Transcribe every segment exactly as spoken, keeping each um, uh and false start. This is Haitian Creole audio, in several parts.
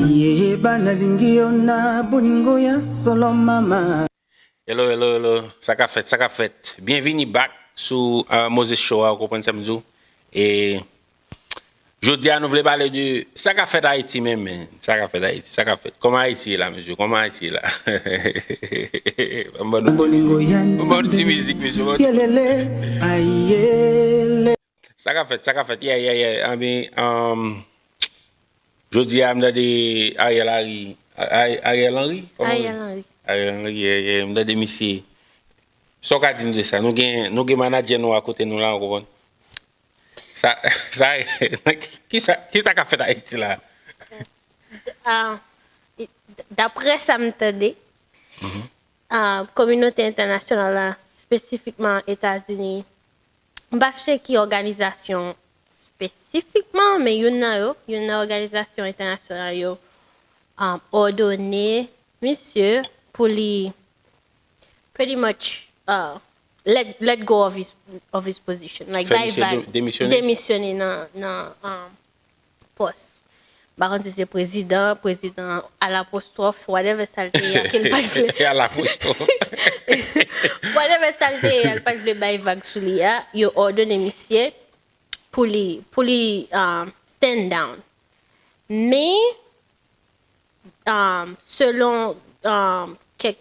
Ye banalingi ona boningo ya solo mama. Hello, hello, hello. Sa k ap fèt, sa k ap fèt. Byenvini back sou uh, Moses Show a, ou konprann sa m di w. E jodi a nou vle pale de sa k ap fèt Ayiti menm, men. Sa k ap fèt Ayiti, sa k ap fèt. Kòman Ayiti ye la, mesye? Kòman Ayiti ye la? Bon, bon, ti mizik, mesye. Bon. Sa k ap fèt, sa k ap fèt. Yeah, yeah, yeah. I mean, um, jodi a m tande Ariel Henry. Ari- Ariel Henry? Kòman Ariel Henry. Ariel Henry, yeah, yeah. M tande misye. Sa w ka di nou de sa? Nou gen, nou gen manadjè nou akote nou la, ou konprann? Sa, sa, ki sa, ki sa k ap fèt Ayiti la? Ah, i- Daprè sa m tande, ah, kominote entènasyonal la, espesifikman Etazini, m pa sonje ki òganizasyon espesifikman, men youn nan yo, youn nan òganizasyon entènasyonal yo, um, òdone misye pou li pretty much uh, let, let go of his, of his position. Like, Fè bay misye vag, de- demisyone? Demisyone nan, nan um, pòs. M pa konn si se prezidan, prezidan alapostròf, whatever sa l te ye, ke l pa t vle. Alapostròf. Whatever sa l te ye, l pa t vle bay vag sou li a, yo òdone misye pou li, pou li um, stand down. Men, um, selon um, kèk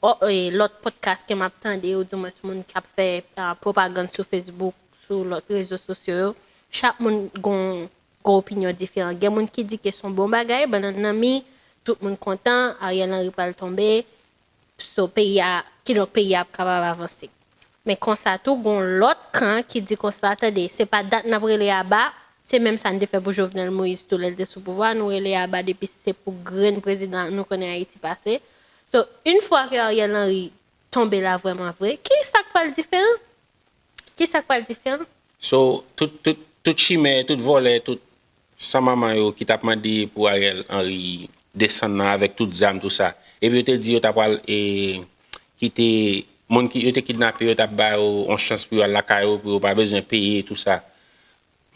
o- e, lòt podcast ke m ap tande, ou di mwens moun k ap fè uh, pwopagann sou Facebook, sou lòt rezo sosyo yo, chak moun gon, gon opinyon diferan. Gen moun ki di ke se yon bon bagay, bannann nan mi, tout moun kontan, Ariel Henry pral tonbe, so peyi a, kidonk peyi a ap kapab avanse. Men konsa tou, gon lòt kan ki di konsa, tande, se pa dat n ap rele aba, se menm sa n te fè pou Jovenel Moïse tou lè l te sou pouvwa, nou rele aba depi se pou grenn prezidan nou konnen Ayiti pase. So, yon fwa ke Ariel Henry tonbe la vrèman vre, ki sa k pral diferan? Ki sa k pral diferan? So, tout, tout, tout chimè, tout vòlè, tout sanmanman yo ki t ap mande pou Ariel Henry desann nan avèk tout zam, tout sa. Epi yo te di yo ta pral e, kite moun ki yo te kidnape yo t ap ba yo yon chans pou yo al lakay yo, pou yo pa bezwen peye, tout sa.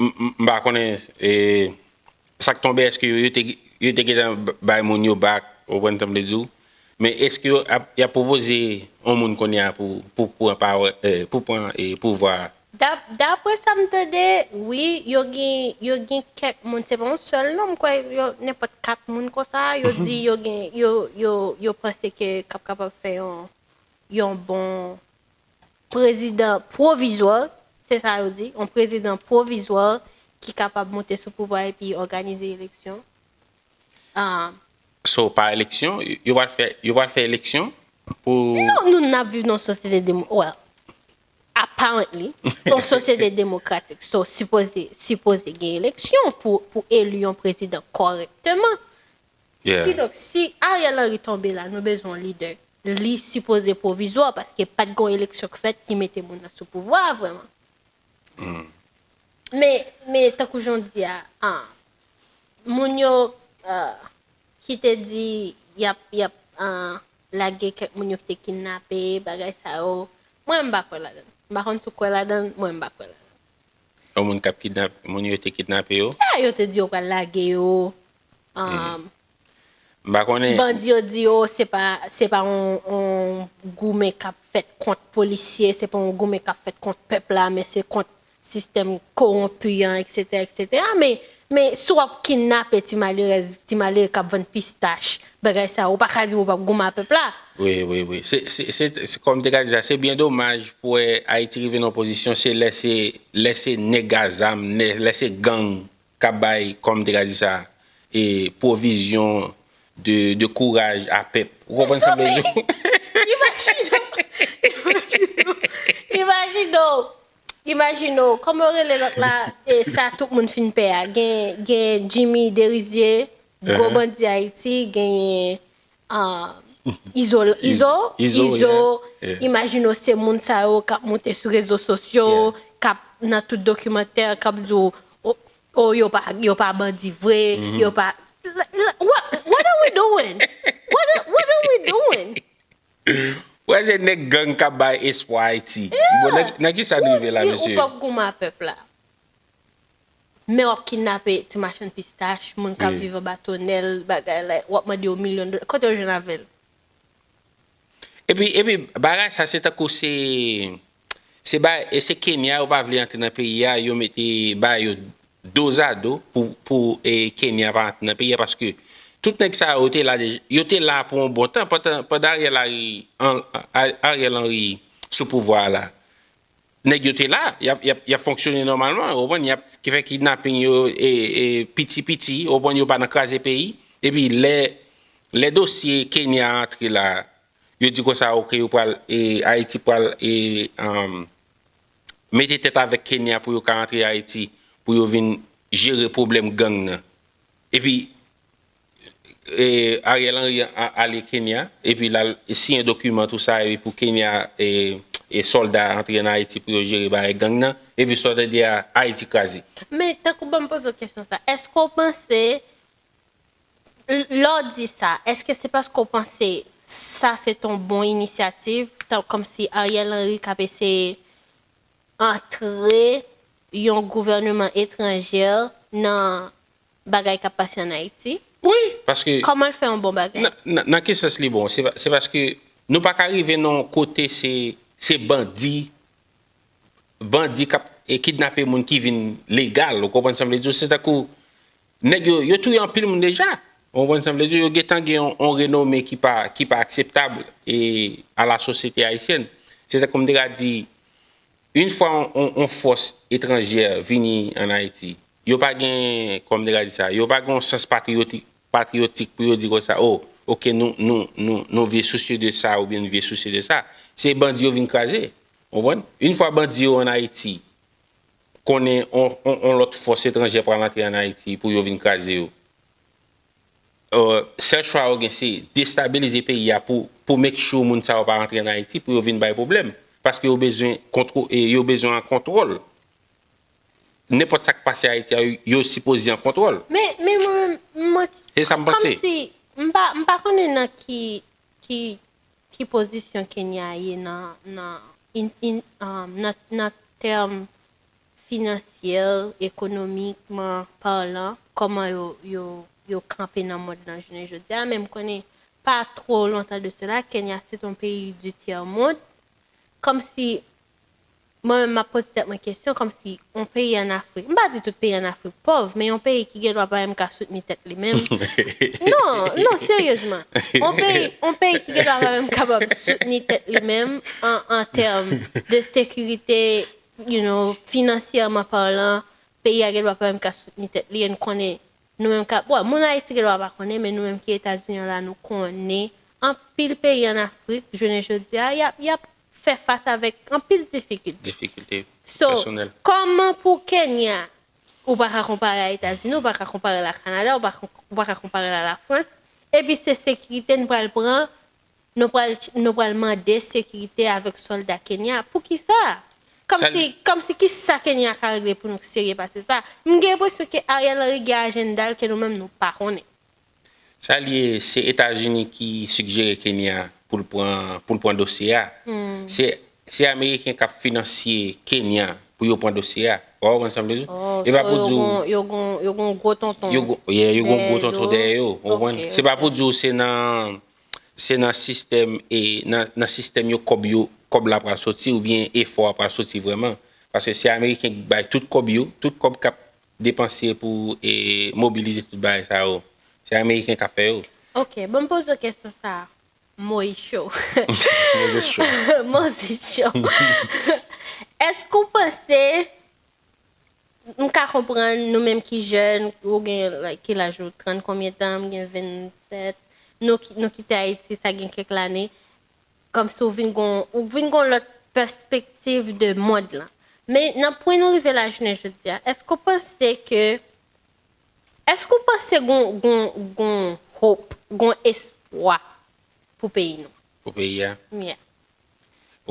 M m- m pa konnen e, sa k tonbe, èske yo, yo te, yo te gentan bay moun yo back, ou konprann sa m vle di w? Men èske yo ap, y ap pwopoze yon moun kounye a pou, pou pran pawa, e, pou pran e, pouvwa a? Dap- Daprè sa m tande, wi, yo gen, yo gen kèk moun, se pa yon sèl non, m kwè yo nenpòt kat moun konsa, yo di yo gen, yo, yo, yo panse ke k ap kapab fè yon, yon bon prezidan pwovizwa, se sa yo di, yon prezidan pwovizwa ki kapab monte sou pouvwa epi òganize eleksyon. Ah, So, pa eleksyon, yo pral fè, yo pral fè eleksyon pou Non, nou n ap viv nan yon sosyete demo, well, apparently, yon sosyete demokratik. So, sipoze, sipoze gen eleksyon pou, pou eli yon prezidan kòrèkteman. Yeah. Kidonk, si Ariel Henry tonbe la, nou bezwen yon lidè. Li sipoze pwovizwa paske pa t gen yon eleksyon k fèt ki mete moun nan sou pouvwa a vrèman. Men, men tankou jan w di a, ah, moun yo ah, ki te di y ap, y ap ah, lage kèk moun yo ki te kidnape, bagay sa yo, mwen m pa kwè ladan l. M pa konn si w kwè ladan l, mwen m pa kwè ladan l. Yon moun k ap kidnap, moun yo te kidnape yo? Yeah, yo te di yo pral lage yo. Um, M pa konnen. Bandi yo di yo se pa, se pa yon, yon goumen k ap fèt kont polisye, se pa yon goumen k ap fèt kont pèp la, men se kont sistèm kowonpi an, etsetera, etsetera. Men, men si w ap kidnape ti malerèz, ti malere k ap vann pistach, bagay sa yo, ou pa ka di m ou p ap goumen ak pèp la. Wi, wi, wi. Se, se, se, se, kòm te ka di sa, se byen domaj pou wè Ayiti rive nan yon pozisyon, se lè se, lè se nèg a zam, nè- lè se gang k ap bay, kòm te ka di sa, e pwovizyon de, de kouraj a pèp. Ou konprann sa m vle di w? Imajine w, imajine w, imajine w, imajine w, kòman yo rele lòt la, e sa tout moun fin pè a. Gen, gen Jimmy Derizier, gwo bandi Ayiti, genyen ah, Izo, Izo, Izo, Izo, yeah, yeah. Imajine w se moun sa yo k ap monte sou rezo sosyo, k ap nan tout dokimantè, k ap di w, o, o, yo pa, yo pa bandi vre, yo pa, what, what are we doing? What are, what are we doing? Wè, se nèg gang k ap bay espwa Ayiti. Bon, nan, nan ki sa n rive la, Ou di ou mesye? P ap goumen a pèp la. Men w ap kidnape ti machann pistach, moun k ap viv anba tonèl, bagay la, w ap mande yo milyon dola. Kote yo jwenn avè l? Epi, epi, bagay sa, se tankou se, se ba, e se Kenya, yo pa vle antre nan peyi a, yo mete ba yo dozado pou, pou e, Kenya pa antre nan peyi a, paske tout nèg sa yo te la, dej- yo te la pou yon bon tan, pandan, pandan Ariel Henry, an, A- Ariel Henry sou pouvwa a la. Nèg yo te la, y ap, y ap, y ap fonksyone nòmalman, ou konprann, y ap fè kidnaping yo e, e, piti piti, ou konprann, yo pa nan kraze peyi. Epi lè, lè dosye Kenya antre la, yo di konsa, oke, yo pral, e, Ayiti pral, e, um, mete tèt avèk Kenya pou yo ka antre Ayiti, pou yo vin jere pwoblèm gang nan. Epi, e, Ariel Henry a- ale Kenya, epi l al siyen dokiman tou sa, epi pou Kenya, e, e sòlda antre an Ayiti pou yo jere bagay gang nan, epi sa w tande a, Ayiti kraze. Men, tankou ban m poze w kesyon sa, èske w panse, l- lè w di sa, èske se paske w panse sa se t on bon inisyativ, tan- kòmsi Ariel Henry k ap eseye antre yon gouvènman etranjè nan bagay k ap pase ann Ayiti? Wi, paske Kòman l fè yon bon bagay? Nan, nan, nan ki sans li bon? Se pa- se paske nou pa ka rive nan yon kote se, se bandi, bandi k ap e, kidnape moun ki vin legal, ou konprann sa m vle di w? Se tankou nèg yo, yo touye anpil moun deja. Ou konprann sa m vle di w? Yo gentan gen yon, yon renome ki pa, ki pa akseptab e, a la sosyete ayisyèn. Se tankou m te ka di, yon fwa yon, yon, yon fòs etranjè vini ann Ayiti, yo pa gen, kòman m te ka di sa, yo pa gen yon sans patriyotik, patriyotik pou yo di konsa, o, oke, nou, nou, nou, nou vle sousye de sa oubyen nou vle sousye de sa. Se bandi yo vin kraze. Ou konprann? Yon fwa bandi yo ann Ayiti, konnen on, on, on lòt fòs etranjè pral antre ann Ayiti pou yo vin kraze yo. Euh, sèl chwa yo gen se destabilize peyi a pou, pou make sure moun sa yo pa rantre ann Ayiti, pou yo vin bay pwoblèm. Paske yo bezwen kontwo- e yo bezwen an kontwòl. Nenpòt sa k pase Ayiti a, yo, yo sipoze an kontwòl. Men, men mwen menm, mwen Se sa m panse. Kòmsi, m pa, m pa konnen nan ki, ki, ki pozisyon Kenya ye nan, nan, in, in, um, nan, nan tèm finansyè, ekonomikman palan, kòman yo, yo, yo kanpe nan mond lan jounen jodi a, men m konnen pa two lontan de sela, Kenya se t on peyi du tiers monde. Kòmsi, mwen menm m ap poze tèt mwen kesyon, kòmsi on peyi ann Afrik, m pa di tout peyi ann Afrik pòv, men yon peyi ki gen dwa pa menm ka soutni tèt li menm. Non, non, seryezman. On peyi, on peyi ki gen dwa pa menm kapab soutni tèt li menm an, an tèm de sekirite, you know, finansyèman palan, peyi a gen dwa pa menm ka soutni tèt li, e n konnen nou menm k ap, bon, moun Ayiti gen dwa pa konnen, men nou menm ki Etazini an la, nou konnen anpil peyi ann Afrik, jounen jodi a, y ap, y ap fè fas avèk anpil difikilte. Difikilte So, pèsonèl. Kòman pou Kenya, ou pa ka konpare a Etazini, ou pa ka konpare l a Kanada, ou pa, ou pa ka konpare l a Lafrans, epi se sekirite n pral pran, nou pral, nou pral mande sekirite avèk sòlda Kenya. Poukisa? Kòmsi, kòmsi ki sa Kenya ka regle pou nou k serye pase sa? M gen enpresyon ke Ariel Henry gen ajanda l ke nou menm nou pa konnen. Sa l ye, se Etazini ki sigjere Kenya pou l pran, pou l pran dosye a. Se, se Ameriken k ap finansye Kenya pou yo pran dosye a. Ou konprann sa m vle di w? Oh, E pa so pou yo di w gon, yo gon, yo gon gwo tonton. Yo gon, yeah, yo gon gwo Dèyè tonton do. Dèyè yo. Ou konprann? Ok, Se pa ok. Pou di w se nan, se nan sistèm e nan, nan sistèm yo kòb yo, kòb la pral soti oubyen efò a pral soti vrèman. Paske se Ameriken ki bay tout kòb yo, tout kòb k ap depanse pou e, mobilize tout bagay sa yo. Se Ameriken k ap fè yo. Ok, bon, m poze w kesyon sa. Moïse Show. Moses Show. Moses Show. Èske w panse, m ka konprann nou menm ki jèn, ou gen, like, ki laj ou, trant konbyen tan, m gen vennsèt, nou, ki- nou kite Ayiti, sa gen kèk lane, kòmsi ou vin gon, ou vin gon lòt pèspektiv de mond lan. Men nan pwen nou rive la jounen jodi a, èske w panse ke, èske w panse gon, gon, gon hope, gon espwa pou peyi nou? Pou peyi a. Yeah.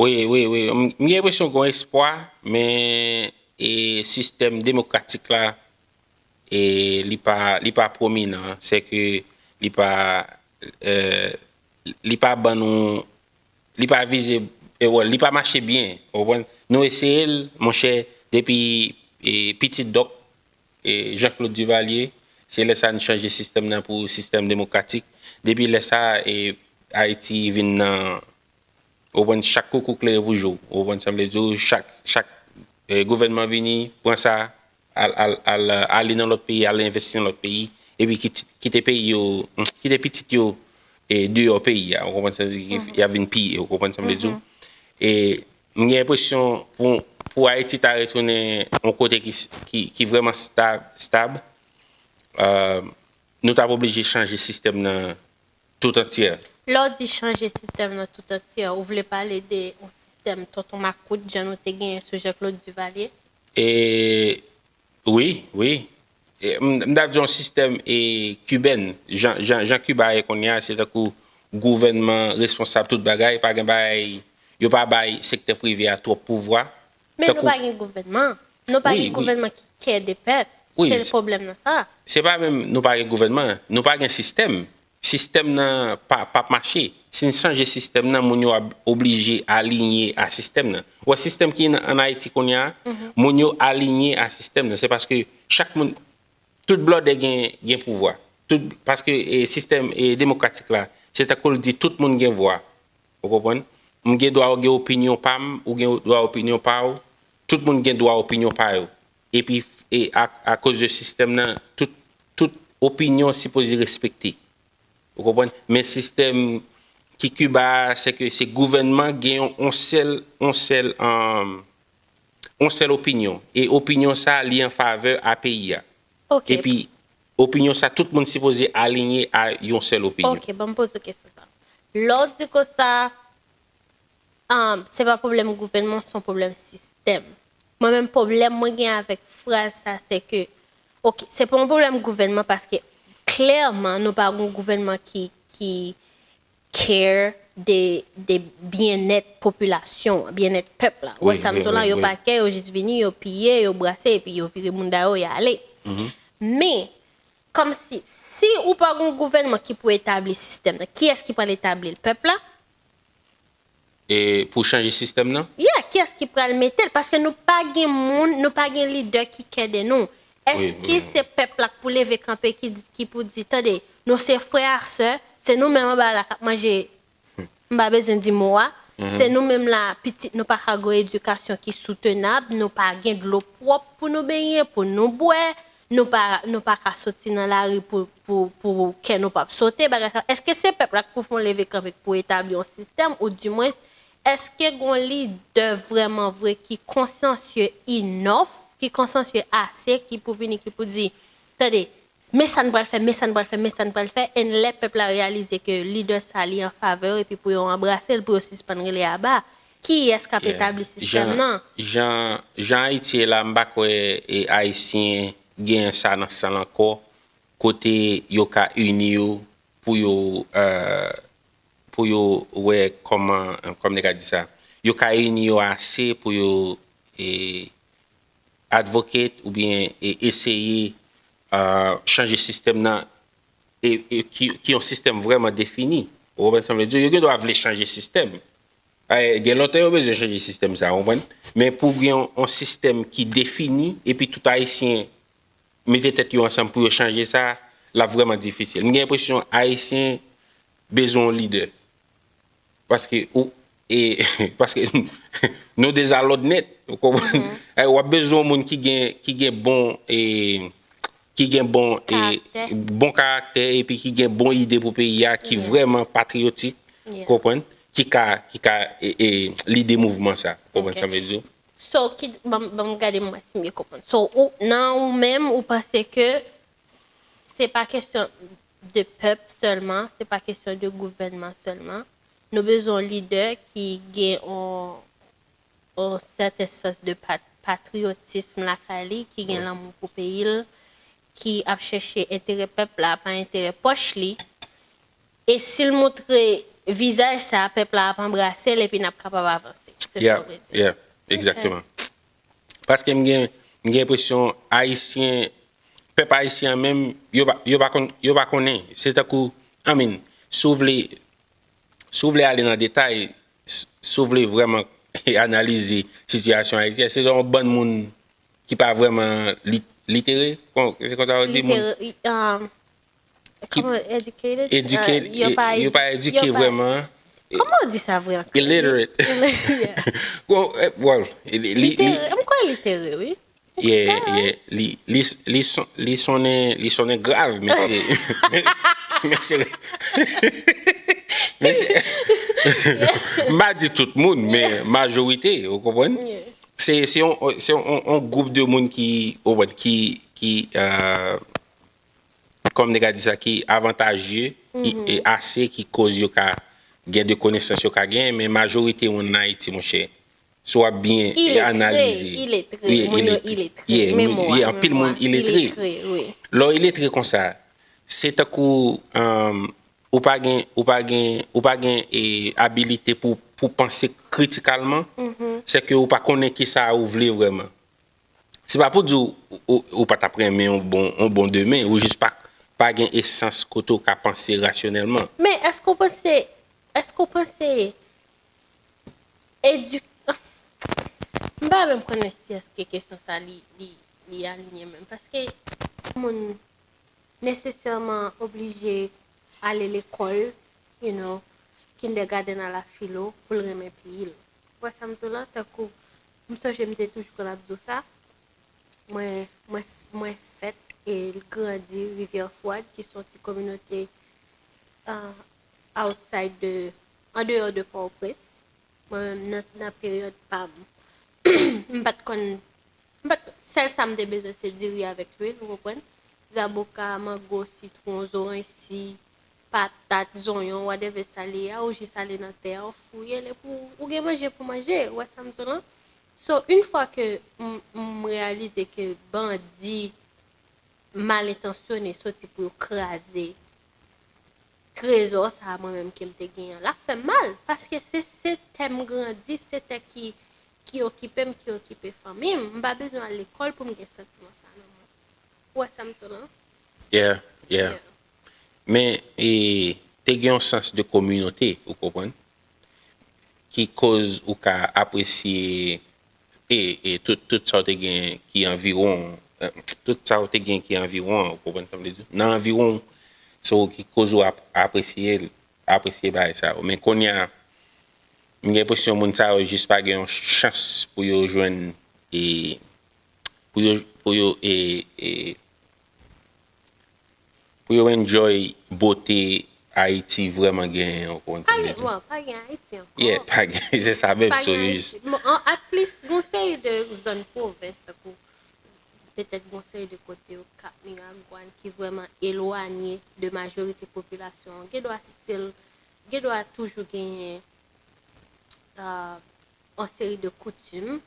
Wi, wi, wi. M m gen enpresyon gen yon espwa, men e, sistèm demokratik la, e, li pa, li pa pwominan. Se ke li pa, e, li pa ban nou, li pa vize, e, well, li pa mache byen, ou konprann? Nou eseye l, monchè, depi, e, pitit dòk, e, Jean Claude Duvalier, se lè sa n chanje sistèm nan pou sistèm demokratik. Depi lè sa, e, Ayiti vin nan, ou konprann, chak koukou klere pou je w. Ou konprann sa m vle di w? Chak, chak, e, gouvènman vini, pran sa, al, al, al, ale nan lòt peyi, al envesti nan lòt peyi, epi kit-, kite peyi yo, kite pitit yo, e, deyò peyi a, ou konprann sa, y ap vin piye, ou konprann sa m vle di w? E m gen enpresyon pou, pou Ayiti ta retounen yon kote ki, ki, ki vrèman stab, stab, e, nou t ap oblije chanje sistèm nan tout antyè. Lè w di chanje sistèm nan tout antyè, ou vle pale de yon sistèm tonton makout, jan nou te genyen sou Jean Claude Duvalier? E, wi, wi. E, m, m t ap di yon sistèm, e, kibèn, jan, jan, jan Kiba ye kounye a, se tankou gouvènman responsab tout bagay, pa gen bagay, yo pa bay sektè prive a twòp pouvwa. Men nou pa gen gouvènman. Nou pa gen gouvènman ki kè de pèp. Se pwoblèm nan sa. Se pa menm nou pa gen gouvènman, nou pa gen sistèm. Sistèm nan pa, p ap mache. Si n chanje sistèm nan, moun yo ap oblije alinye a sistèm nan. Ou wè sistèm ki nan, ann Ayiti kounye a, moun yo alinye a sistèm nan. Se paske chak moun, tout blòdè gen, gen pouvwa. Tout, paske, e, sistèm, e, demokratik la, se tankou l di tout moun gen vwa. Ou konprann? M gen dwa gen opinyon pa m, ou gen dwa opinyon pa w. Tout moun gen dwa opinyon pa yo. Epi, e, a, akoz de sistèm nan, tout, tout opinyon sipoze respekte. Ou konprann? Men sistèm ki Kiba a, se ke se gouvènman gen yon, yon sèl, yon sèl, e, yon sèl opinyon. E opinyon sa a, li an favè a peyi a. Ok. Epi, opinyon sa, tout moun sipoze alinye a yon sèl opinyon. Ok, ban m poze w kesyon sa. Lè w di konsa, um, se pa pwoblèm gouvènman, se yon pwoblèm sistèm. Mwen menm, pwoblèm mwen gen avèk fraz sa, se ke, ok, se pa yon pwoblèm gouvènman paske klèman, nou pa gen yon gouvènman ki, ki care de, de byennèt popilasyon an, byennèt pèp la. Ou wè sa m di w la, yo pa care, yo jis vini, yo piye, yo brase, epi yo vire bounda yo, y ale. Men, kòmsi, si ou pa gen yon gouvènman ki pou etabli sistèm nan, kiyès ki pral etabli l? Pèp la? E pou chanje sistèm nan? Yeah, kiyès ki pral mete l? Paske nou pa gen moun, nou pa gen lidè ki care de nou. Èske se pèp la k pou leve kanpe ki, ki pou di, tande, nou se frè ak sè, se nou menm anba la k ap manje, m pa bezwen di mo a, se nou menm la, pitit nou pa ka gen yon edikasyon ki soutenab, nou pa gen dlo pwòp pou nou benyen, pou nou bwè, nou pa, nou pa ka soti nan lari pou, pou, pou kè nou p ap sote, bagay sa. Èske se pèp la k pou fè yon leve kanpe, k pou etabli yon sistèm, ou dimwens, èske gen yon lidè vrèman vre ki konsyansye enough, ki konsyansye ase, ki pou vini, ki pou di, tande, men sa n pral fè, men sa n pral fè, men sa n pral fè, and lè pèp la reyalize ke lidè sa li an favè yo, epi pou yo anbrase l, pou yo sispann rele aba, kiyès k ap etabli sistèm nan? Jan, jan Ayiti ye la, m pa kwè, e, Ayisyen gen sa nan san l ankò, kote yo ka ini yo pou yo, e, pou yo wè kòman, kòman nèg la di sa, yo ka ini yo ase pou yo, e, advocate oubyen, e, eseye, e, chanje sistèm nan, e, e ki, ki yon sistèm vrèman defini. Ou konprann sa m vle di? Yo gen dwa vle chanje sistèm. E, gen lontan yo bezwen chanje sistèm sa, ou konprann? Men pou gen yon, yon sistèm ki defini, epi tout Ayisyen mete tèt yo ansanm pou yo chanje sa, l ap vrèman difisil. M gen enpresyon Ayisyen bezwen yon lidè. Paske ou, e, paske nou dezalòd nèt, ou konprann? E, w ap bezwen yon moun ki gen, ki gen bon, e, ki gen bon, e, bon karaktè, epi ki gen bon ide pou peyi a, ki vrèman patriyotik, konprann? Ki ka, ki ka, e, e, lide mouvman sa, konprann sa m vle di w? So, ki, ban m, ban m gade m wè si m byen konprann. So, ou, nan ou menm, ou panse ke se pa kesyon de pèp sèlman, se pa kesyon de gouvènman sèlman. Nou bezwen yon lidè ki gen yon, yon sèten sans de pat-, patriyotism lakay li, ki gen lanmou pou peyi l, ki ap chèche enterè pèp la, pa enterè pòch li. E si l montre vizaj sa, pèp la ap anbrase l epi n ap kapab avanse. Se sa w vle di? Yeah, yeah, exactement. Paske m gen, m gen enpresyon Ayisyen, pèp ayisyen an menm, yo pa, yo pa konn, yo pa konnen. Se tankou, I mean, si w vle, si w vle ale nan detay, s- si w vle vrèman analize sitiyasyon Ayiti a, se yon bann moun ki pa vrèman li- litere, kon- se konsa yo di moun Litere, um, ki kòman, educated? educate, Uh, yo pa yo edu- pa edike yo pa- vrèman. Kòman w di sa vre an kreyòl? Illiterate. Ille- yeah. Bon, eh, well, li, li, li, Litere, m kwè litere, wi. yeah, yeah, li, li, li, son, li sonnen, li sonnen grav, men se, men, men se, men se, m pa di tout moun, men majorite, ou konprann? Yeah. Se, se yon, se yon, yon gwoup de moun ki, ou konprann, ki, ki, euh, kòm nèg a di sa, ki avantaje, ki e ase, ki koz yo ka gen de konesans yo ka gen, men majorite moun nan Ayiti, monchè, si w ap byen Iletre, analize. iletre, Wi, moun yo iletre. iletre, Yeah, moun- memwa, yeah, anpil moun memwa, iletre. Iletre, wi. Lè w iletre konsa, se tankou um, ou pa gen, ou pa gen, ou pa gen e, abilite pou, pou panse kritikalman, se ke ou pa konnen ki sa ou vle vrèman. Se pa pou di ou, ou, ou pa t ap renmen yon bon, yon bon demen, ou jis pa, pa gen esans kote ou ka panse rasyonèlman. Men èske w panse, èske w panse edu- m pa menm konnen si èske kesyon sa li, li, li alinye menm. Paske moun nesesèman oblije ale lekòl, you know, kindergarten a la filo, pou l renmen peyi l. Ou wè sa m di w la? Tankou, m sonje m te toujou konn ap di w sa, mwen, mwen, mwen fèt e grandi Rivyè Fwad, ki se yon ti kominote uh, outside de, andeyò de Pòtoprens. Mwen menm, nan, nan peryòd pa m, m pa t konn, m pa t, sèl sa m te bezwen se diri avèk lwil, ou konprann? Zaboka, mango, sitwon, zoranj, si, patat, zonyon, whatever sa li ye a, ou jis ale nan tè a, ou fouye l epi ou, ou gen manje pou manje, ou wè sa m di w lan? So, yon fwa ke m, m reyalize ke bandi mal entansyone soti pou yo kraze trezò sa a mwen menm ke m te genyen an, l ap fè m mal. Paske se, se tè m grandi, se tè ki, ki okipe m, ki okipe fanmi m. M pa bezwen al lekòl pou m gen santiman sa a nan mwen. Ou wè sa m di w lan? Yeah, yeah. Men e, te gen yon sans de kominote, ou konprann? Ki koz ou ka apresye e, e tout, tout sa w te gen ki anviwon, eh, tout sa w te gen ki anviwon, ou konprann sa m vle di? Nan anviwon, so ki koz ou ap, apresye, apresye bagay sa yo. Men kounye a, m gen enpresyon moun sa yo jis pa gen yon chans pou yo jwenn, e, pou yo, pou yo, e, e, pou yo enjoy bote Ayiti vrèman genyen, ou konprann sa m vle di? Pa gen Ayiti ankò. Yeah, pa gen, se sa menm, so yo jis. Bon, at least, gon seri de zòn pwovens, tankou petèt gon seri de kote yo, Kap Miragwàn, ki vrèman elwanye de majorite popilasyon an. Gen dwa still, gen dwa toujou genyen uh, yon seri de koutim,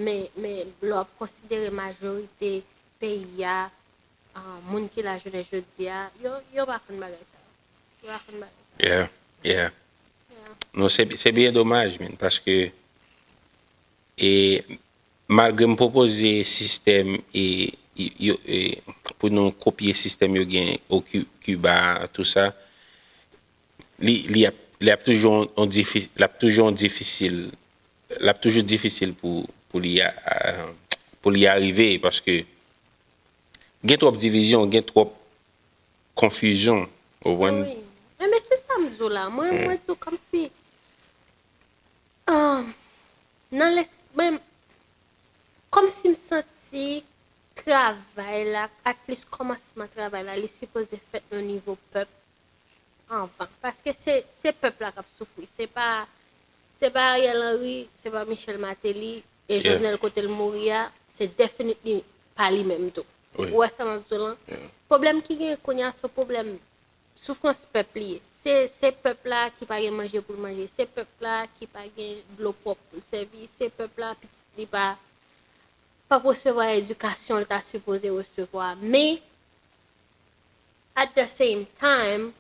men, men lè w ap konsidere majorite peyi a, uh, moun ki la jounen jodi a, yo, yo pa konn bagay sa yo. Yo pa konn bagay sa yo. Yeah, yeah. Yeah. Non, se, se byen domaj, men, paske e, malgre m pwopoze sistèm e, e, yo, e, pou nou kopye sistèm yo gen o Ki- Kiba, tou sa, li, li ap, li ap toujou on difi- l ap toujou on difisil, l ap toujou difisil pou, pou li a, a, pou li arive, paske gen twòp divizyon, gen twòp konfizyon, ou konprann? Wi. Men, men se sa m di w la. Mwen, mwen di w kòmsi ah, nan lespri, men, kòmsi m santi travay la, at least kòmansman travay la, li sipoze fèt nan nivo pèp anvan. Paske se, se pèp la k ap soufri. Se pa, se pa Ariel Henry, se pa Michel Martelly, e Yeah. Jovenel kote l mouri a, se definitely pa li menm tou. Wi. Ou wè sa m ap di w lan? Yeah. Pwoblèm ki gen kounye a, se yon pwoblèm soufrans pèp li ye. Se, se pèp la ki pa gen manje pou l manje. Se pèp la ki pa gen dlo pwòp pou l sèvi. Se pèp la, pitit li pa, p ap resevwa edikasyon l ta sipoze resevwa. Men, at the same time,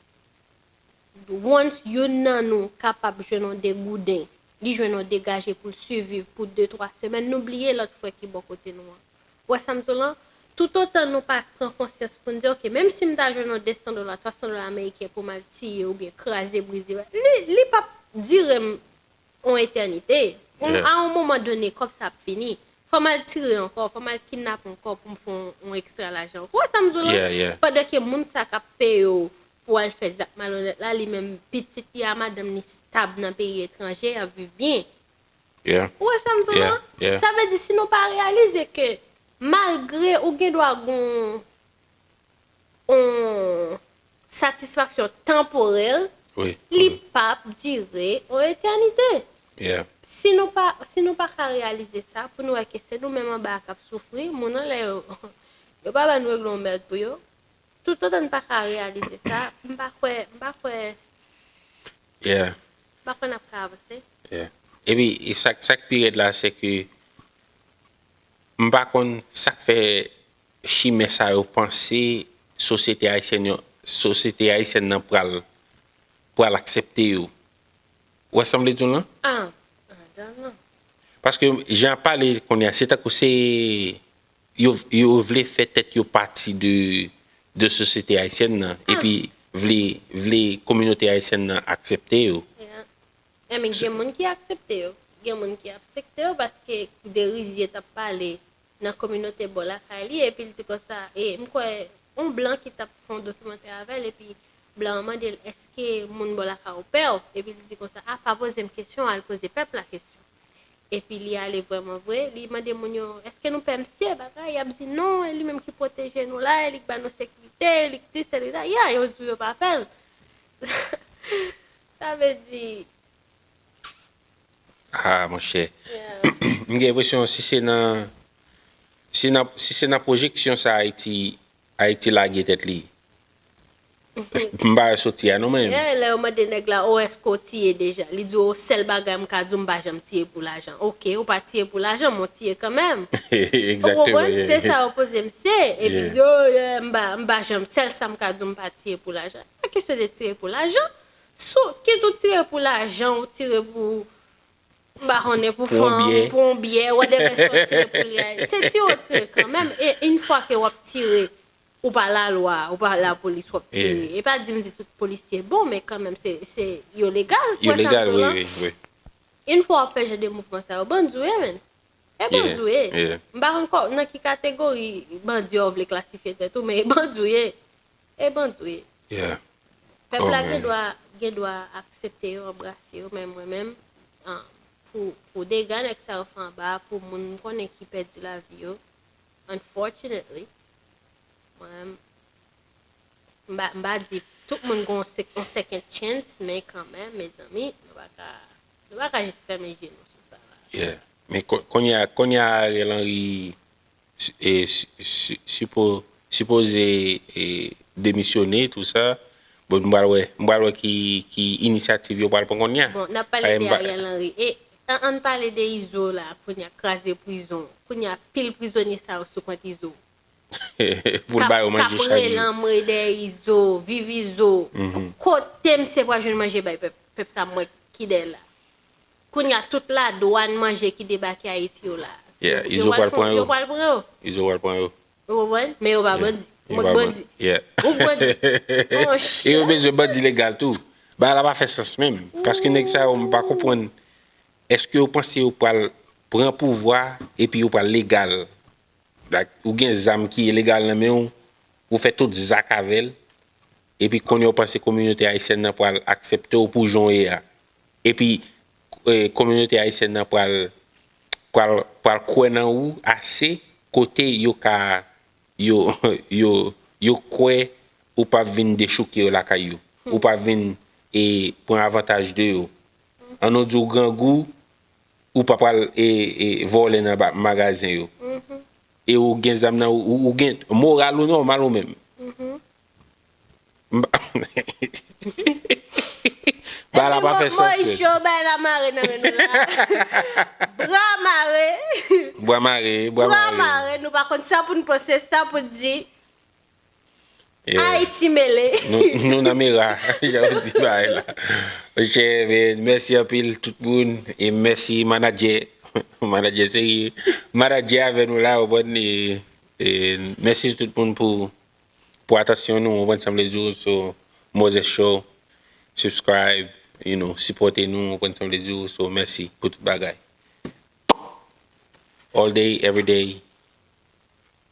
once youn nan nou kapab jwenn yon degouden, li jwenn yon degaje pou l siviv pou de, twa semèn, nou bliye lòt frè ki bò kote nou an. Ou wè sa m di w lan? Toutotan nou pa pran konsyans pou n di, oke, menm si m ta jwenn yon de san dola, twa san dola ameriken pou m al tiye oubyen kraze, brize, li, li p ap, dire m yon etènite. Yon, yeah, A yon moman done, kòb sa ap fini. Fò m al tire ankò, fò m al kidnape ankò pou m fè yon, yon ekstra lajan ankò. Ou wè sa m di w la? Yeah, yeah. Pandan ke moun sa k ap peye w pou w al fè zak malonèt la, li menm pitit li a madanm li stab nan peyi etranje, y ap viv byen. Yeah. Ou wè sa m di w la? Yeah, yeah. Sa vle di, si nou pa reyalize ke malgre ou gen dwa gon yon satisfaksyon tanporèl, wi, li p ap dire yon etènite. Yeah. Si nou pa, si nou pa ka reyalize sa, pou nou wè ke se nou menm anba a k ap soufri, moun anlè yo, yo pa ba nou regle yon mèd pou yo. Toutotan n pa ka reyalize sa, m pa kwè, m pa kwè, yeah, m pa kwè n ap ka avanse. Yeah. Epi, e sa, sa k pi rèd la, se ke m pa konn sa k fè chimè sa yo panse sosyete ayisyèn yo, sosyete ayisyèn nan pral, pral aksepte yo. Ou wè sa m vle di w lan? Ah, ah, dan non. Paske jan ap pale kounye a, se tankou se yo, yo vle fè tèt yo pati de, de sosyete ayisyèn nan, epi vle, vle kominote ayisyèn nan aksepte yo. Yeah. Enben, gen moun ki aksepte yo. Gen moun ki aksepte yo paske Derizye t ap pale nan kominote bò lakay li, epi l di konsa, e m kwè, yon blan ki t ap fè yon dokimantè avè l, epi blan an mande l, "Èske moun bò lakay ou pè w?" Epi l di konsa, "A, pa poze m kesyon, al poze pèp la kesyon." Epi li ale vrèman vre, li mande moun yo, "Èske nou pè misye?" Bagay, y ap di, "Non, e li menm ki pwoteje nou la, e li k ba nou sekirite, e li k di sèl eta." Ya, yo di w yo pa pè l. Sa vle di, ah, monchè. Yeah. M gen enpresyon si se nan, si nan, si se nan pwojeksyon sa Ayiti, Ayiti lage tèt li. M pa wè soti a non, mwen. Yeah, lè yo mande nèg la, "O, èske w tiye deja?" Li di, "O, sèl bagay m ka di w, m pa janm tiye pou lajan." Oke, ou pa tiye pou lajan, men w tiye kanmenm. Ou konprann? Se sa yo poze misye. Epi l di, "O, yeah, m pa, m pa janm, sèl sa m ka di w, m pa tiye pou lajan." Pa kesyon de tire pou lajan. Sou, kit ou tire pou lajan, ou tire pou, m pa konnen, pou fanm, pou yon byè, whatever sa w tire pou li a. Se tire w tire kanmenm. E yon fwa ke w ap tire, ou pa lalwa, ou pa lapolis, w ap tire. E pa di m di tout polisye bon, men kanmenm, se, se, yo legal. Yo legal, wi, wi, wi. Yon fwa w ap fè jan de mouvman sa yo, bandi w ye, menn. E bandi w ye. M pa konn kò-, nan ki kategori bandi w vle klasifye tèt ou, men e bandi w ye. E bandi w ye. Yeah. Pèp la gen dwa, gen dwa aksepte yo, anbrase yo, men mwen menm, ah, pou, pou dega nèg sa yo fè anba a, pou moun m konnen ki pèdi lavi yo, unfortunately, mwen menm, m pa, m pa di tout moun gen yon sec-, yon second chance, men kanmenm, mezanmi, nou pa ka, nou pa ka jis fèmen je nou sou sa la. Yeah. Men ko-, kounye a, kounye a Ariel Henry si-, e, si-, si-, sipo-, sipoze, e, demisyone, tou sa. Bon, m pral wè, m pral wè ki, ki inisyativ yo pral pran kounye a. Bon, n ap pale de Ariel Henry. E, an, ann pale de Izo la, kounye a, kraze prizon. Kounye a, pil prizonye sa yo sou kont Izo. Pou l ba yo manje chak jou. K ap rele anmwe dèyè Izo, viv Izo. Kote misye pral jwenn manje bay pèp, pèp sa m wè ki dèyè l la? Kounye a, tout ladwàn manje ki debake Ayiti yo la. Yeah, Izo pral pran yo. Yo pral pran yo. Izo pral pran yo. Ou konprann? Men yo pa bandi. Yo pa bandi. Yeah. Ou bandi. E yo bezwen bandi legal tou. Bagay la pa fè sans menm. Paske nèg sa yo, m pa konprann. Èske yo panse yo pral pran pouvwa epi yo pral legal? Like, ou gen zam ki ilegal nan men w, ou fè tout zak avè l, epi kounye a w panse kominote ayisyèn nan pral aksepte w pou jan w ye a. Epi, e, kominote ayisyèn nan pral, pral, pral kwè nan ou ase kote yo ka, yo, yo, yo kwè ou p ap vin dechouke yo lakay yo. Ou p ap vin, e, pran avantaj de yo. An nou di w grangou, ou pa pral, e, e, vòlè nan ba-, magazen yo. E ou gen zam nan, ou, ou gen moral ou nòmal ou menm. M pa, bagay la pa fè sans, men. Cho, bagay la mare nan men nou la. Bra mare. Bra mare, bra mare. Bra mare, nou pa konn sa pou n panse, sa pou n di. Yeah. Ayiti mele. Nou, nou nan mera, jan yo di bagay la. Monchè, men, mèsi anpil tout moun, e mèsi manadjè, manadjè serye, manadjè avè nou la, ou konprann, e, e mèsi tout moun pou, pou atansyon nou, ou konprann sa m vle di w, so, Moses Show, subscribe, you know, sipòte nou, ou konprann sa m vle di w, so mèsi pou tout bagay. All day, every day,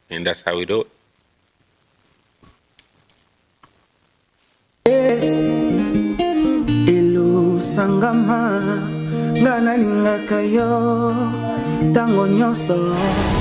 and that's how we do it. Elo sangama, nga nalingaka yo ntango nyonso.